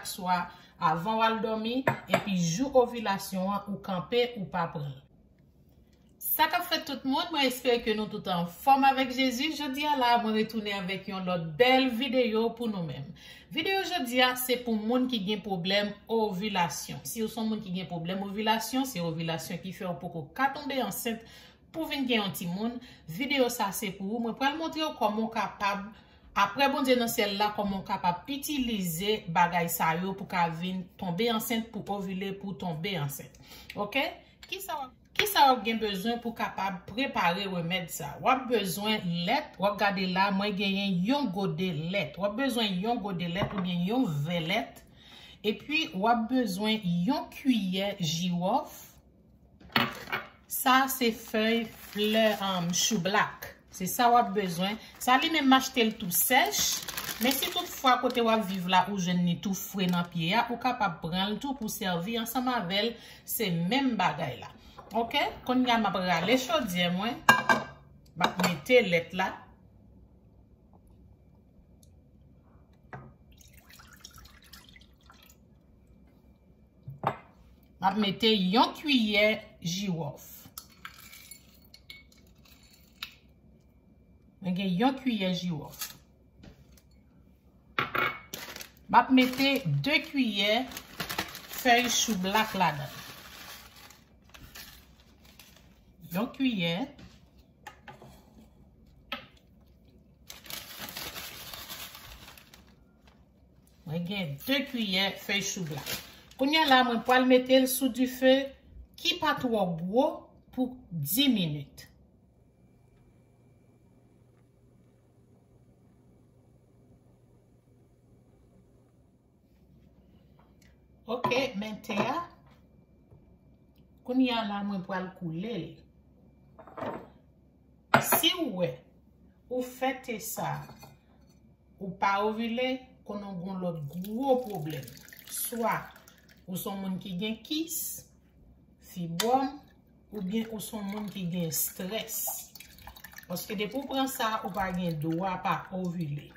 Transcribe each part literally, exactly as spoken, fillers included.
swa avan w al dòmi, epi jou ovilasyon an ou kanpe, ou pa pran l. Sa k ap fèt tout moun, mwen espere ke nou tout anfòm avèk Jezi. Jodi a la, mwen retounen avèk yon lòt bèl videyo pou nou menm. Videyo jodi a, se pou moun ki gen pwoblèm ovilasyon. Si w se yon moun ki gen pwoblèm ovilasyon, se ovilasyon ki fè w poko ka tonbe ansent pou vin gen yon timoun, videyo sa se pou ou. Mwen pral montre w kòman w kapab, apre Bondye nan syèl la, kòman w kapab itilize bagay sa yo pou ka vin tonbe ansent, pou ovile, pou tonbe ansent. Oke? Kisa w ap, kisa w ap gen bezwen pou kapab prepare remèd sa? W ap bezwen lèt, w ap gade la, mwen genyen yon gode lèt. W ap bezwen yon gode lèt oubyen yon vè lèt. Epi, w ap bezwen yon kiyè jiwòf. Sa se fèy flè, um, choublak. Se sa w ap bezwen. Sa li menm m achte l tou sèch. Men si toutfwa kote w ap viv la ou jwenn li tou fre nan pye a, ou kapab pran l tou pou sèvi ansanm avè l. Se menm bagay la. Oke? Kounye a m ap rale chodyè mwen. M ap mete lèt la. M ap mete yon kiyè jiwòf. Mwen gen yon kiyè jiwòf. M ap mete de kiyè fèy choublak ladan l. Yon kiyè. Mwen gen de kiyè fèy choublak. Kounye a la, mwen pral mete l sou dife ki pa twò gwo pou dis minit. Oke, men te a. Kounye a la, mwen pral koule l. Si w wè, ou fè te sa, ou pa ovile, konnen w gon lòt gwo pwoblèm. Swa ou se yon moun ki gen kis, fibwòm, oubyen ou se yon moun ki gen estrès. Paske depi w pran sa, ou pa gen dwa pa ovile.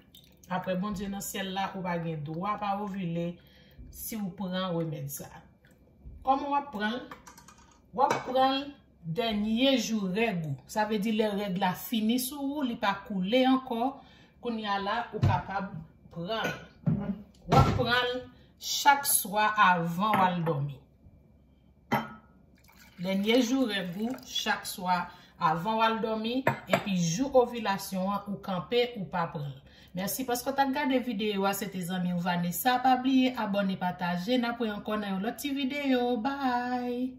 Apre Bondye nan syèl la, ou pa gen dwa pa ovile si w pran remèd sa. Kòman w ap pran l? W ap pran l dènye jou règ ou. Sa vle di lè règ la fini sou ou, li pa koule ankò. Kounye a la, ou kapab pran l. W ap pran l chak swa avan w al dòmi. Dènye jou règ ou, chak swa avan w al dòmi, epi jou ovilasyon an, ou kanpe, ou pa pran l. Mèsi paske w t ap gade videyo a, se te zanmi w Vanessa. Pa bliye abòne, pataje, n ap wè ankò nan yon lòt ti videyo. Bye!